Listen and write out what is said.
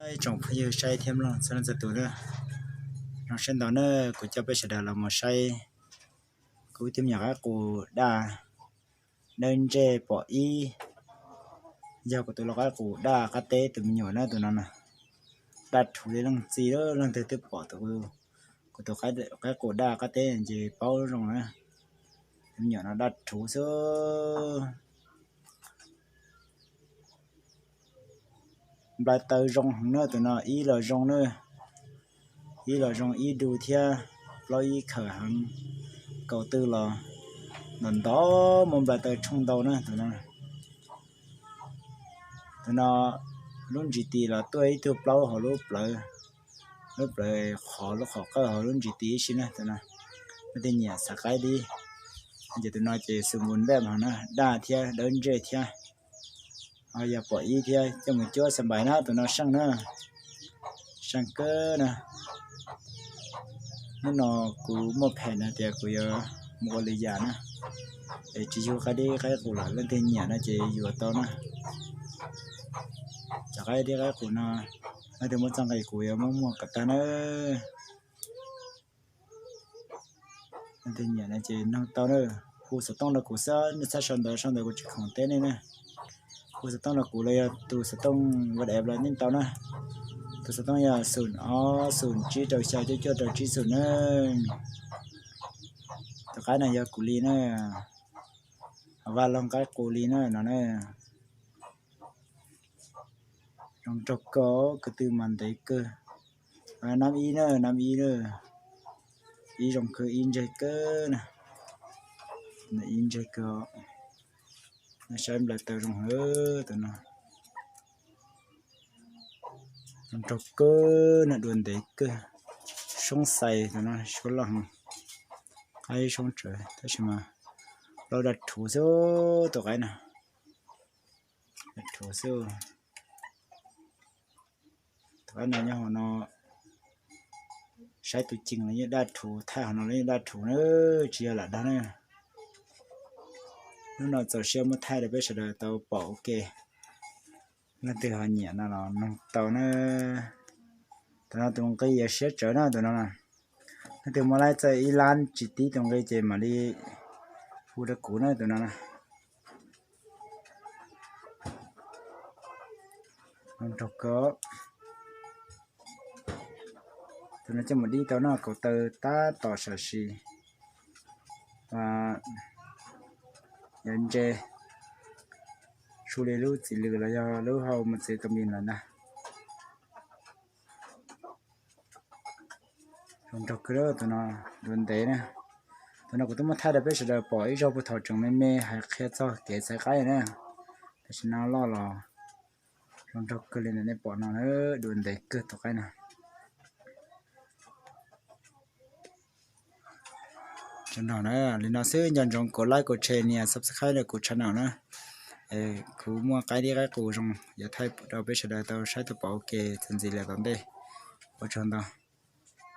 Ib tsoom phooj ywg saib thiab mloog txhua leej txhua tus na, zoo siab ntau na, kuv coj peb sawv daws los mus saib kuv tus me nyuam qaib qus daj dawb ntsej pom ib, yog kuv tus lau qaib qus daj qab teb tus me nyuam na tus no na. Daj rhuv li leej txiv, leej twg twb pom kuv tus qaib qus daj qab teb ces paub zoo na. Tus me nyuam no daj rhuv xwb. Nplai taw zoo heev na tus no, ib los zoo na, ib los zoo ib du thiab, plaub ib khawm heev, kaus twg los ntov ntov muaj nplai taw tshooj ntau na tus no. Tus no lub ntsis tis los tuaj ib tug plaub hauv lub plawv, lub plawv qhov lub qhov qawj hauv lub ntsis tis ib si na tus no. Leej twg nyiam xav qaib dib ces tus no ces xus npus npaj mas na, daj thiab dawb ntsej thiab. Ho yog pom ib thiab coj mus cuab xav npais na tus no seej na, seej kawg na. Hnub no kuv muaj phem na tias kuv yuav mus ua lwm yam na, es tsis yug qaib dib qaib qus lawm, leej twg nyiam no ces yuav tau na. Cov qaib dib qaib qus no leej twg muaj txoj nqi kuv yuav muab muag kom tag na. Leej twg nyiam no ces noog tau na, hu xov tooj rau kuv xwb, nej txhob sau ntawv, sau ntawv kuv tsis khoom teb nej na. Hu xov tooj rau kuv los yog tus xov tooj WhatsApp los yeej tau na. Tus xov tooj yog xum ob xum tsib rau xya cuaj cuaj rau tsib xum na. Tus qaib no yog kuv li na, vaj loog qaib qus li na no na. Zoo nraug kawg, ko tw mas ntev kawg. Nab ib na, nab ib na, ib zoo kawg, ib ntseg kawg na, ib ntseg kawg. Nej saib nplai taw zoo heev tus no. Zoo nraug kawg na, dua ntev kawg. Soob xais tus no, soob loj heev. Qaib soob tsawv tab sis mas plaub daj rhuv xwb tus qaib no. Daj rhuv xwb. Tus qaib no nyob hauv no, saib tus cees los yeej daj rhuv, thaij hauv no los yeej daj rhuv na, tsis yog lam dag na. Hnub no txaus siab muab thaij rau peb sawv daws tau pom ua ke. Leej twg ho nyiam no los noog tau na. Tus no tus nqi yuav siab tsawv na tus no. Leej twg muaj laib txawj ib lab tsis tib tus nqi ces mam li hu rau kuv na tus no na. Nraug kawg. Tus no coj mus dib tau no, kaus taw tab tom sam sim, yog ntse, su li lub txiv lws los yog lub hau mus txiv tus mis lawm ntag. Zoo nraug kawg tus no, dua ntev na. Tus no kuv twb muab thaij rau peb sawv daws pom ib zaug puag thaum tseem me me hais qhia txog kev xaiv qaib na. Tam sim no loj los zoo nraug kawg li ntawm nej pom no, dua ntev kawg tus qaib no. Li no xwb, nco ntsoov kom like, kom share, nias subscribe rau kuv channel na. Kuv muaj qaib dib qaib qus zoo yuav thaij rau peb sawv daws tau saib tau pom ua ke txuas ntxiv lawm tom ntej. Ua tsaug ntau.